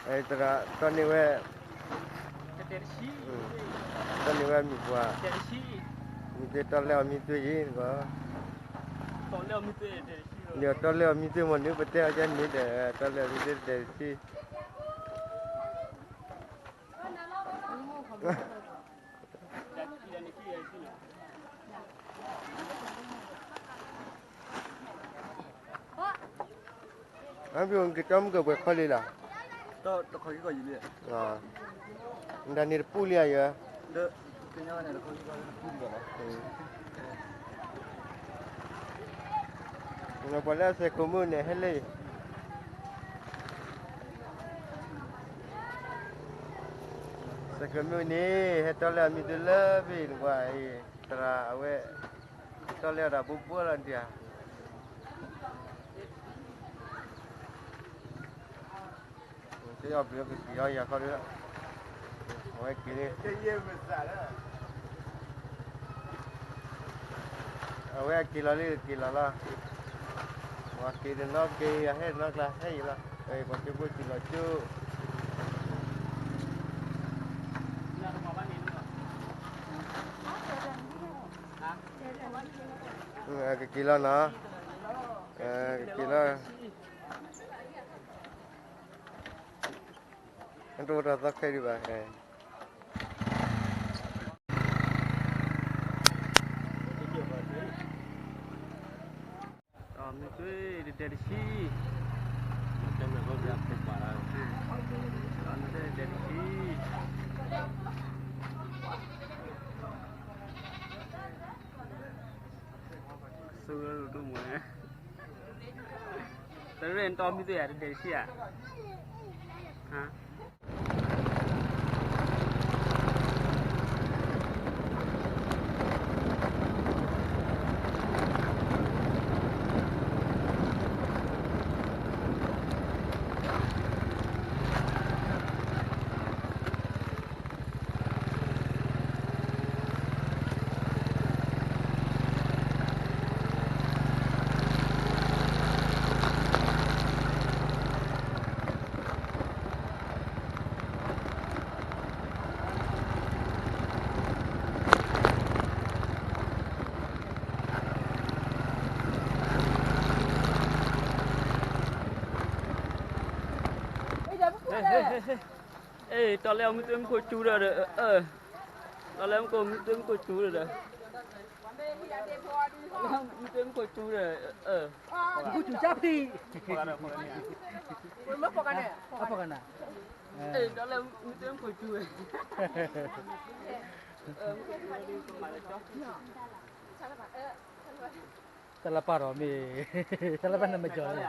သရၣ်တီၢ်န့ၢ်ဝဲ, တီၢ်န့ၢ်ဝဲမံၤပှၢ်, မံၤသ့တီၢ်လဲအီၤမံၤသွ့ယံၤ, တီၢ်လဲအီၤမံၤသွ့မ့ၢ်န့ၣ် ပတဲအီၤကန့ၣ်ဒီး တီၢ်လဲအီၤမံၤသွ့တတဲတဆံ အဘၣ်ကတီၢ်မုၢ်ကပှဲၤခီလံလီၤ, တခီကီယံၤလံ, မတၤန့ၣ်တပူၤလံဧါယၤ, ပှၤလၢအစဲးကိးမုၢ်န့ၣ်ဟဲလၢ စဲးကိးမုၢ်န့ၣ် ဟဲတီၢ်လဲအီၤမံၤသွ့လၢဖဲန့ၣ်ပှၤအံၤ, သရၣ်အဝဲ တီၢ်လဲအီၤဒီးဘိဘိလီၤဒံးဧါ, က့ၤအီၣ်ဘျုးကက့ၤအီၣ်ယၤခီဒီး, အဝဲက့ၤလံ, အဝဲအက့ၤလီၤလံက့ၤလီၤလီၤ, ပှၤက့ၤတနီၤက့ၤ အဟဲတနီၤကျါဟဲအံၤလီၤ, ပှၤက့ၤဘိက့ၤလီၤကၠိ ကက့ၤလီၤနီၤ, ကက့ၤလီၤ, တအိၣ်တၢ်သီခဲဒံးဘၣ်, မံၤသွ့တတဲတဆံ, မံၤသွ့တတဲတဆံ, ဆိဒိၣ်မး, တရ့ၣ်နတီၢ်မံၤသွ့ဧါ တတဲတဆံဧါ, တီၢ်လဲအီၤမံၤသွ့မူခိၣ်စူၤဒီး, တီၢ်လဲအီၤမံၤသွ့မူခိၣ်စူၤဒီး, မံၤသွ့မူခိၣ်စူၤဒီး, မူခိၣ်စူၤကၢဖံ, တီၢ်လဲအီၤမံၤသွ့မူခိၣ်စူၤ, တၢ်လၢပာ်ထီၣ်မ့ၢ်, တၢ်လၢပာ်နမ့ၢ်ကၠီၤလံ,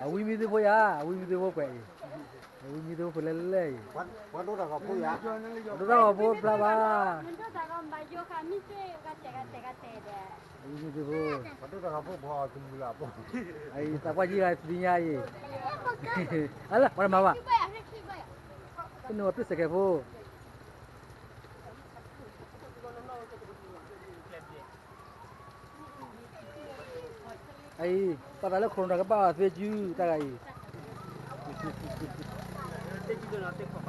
အဝံမံၤသ့ၣ်ဖိယၤ, အဝံမံၤသ့ၣ်ဖိကွဲးအံၤ, အဝံမံၤသ့ၣ်ဖိလဲၤလဲၤအံၤ, ပှၤဒိၣ်တၢ်ဂီၤဖိယၤ, ပှၤဒိၣ်တၢ်ဂီၤဖိဖျါဘၣ်, အဝံမံၤသ့ၣ်ဖိ, ပှၤဒိၣ်တၢ်ဂီၤဖိဘီတမုာ်လၢ်ဖိ, အံၤသးပှၢ်ယံၤဂၤသ့ၣ်ညါအံၤ, အလၢပှၤတမၤဘၣ်, ပနုာ်အီၤပ့ၣ်စဲးကဲးဖိ အံၤ, ပှၤတၢ်လၢခိၣ်နူာ်တၢ်ကဘၣ်အီၤသ့ကု တၢ်ဂၤအံၤ, သ့ကု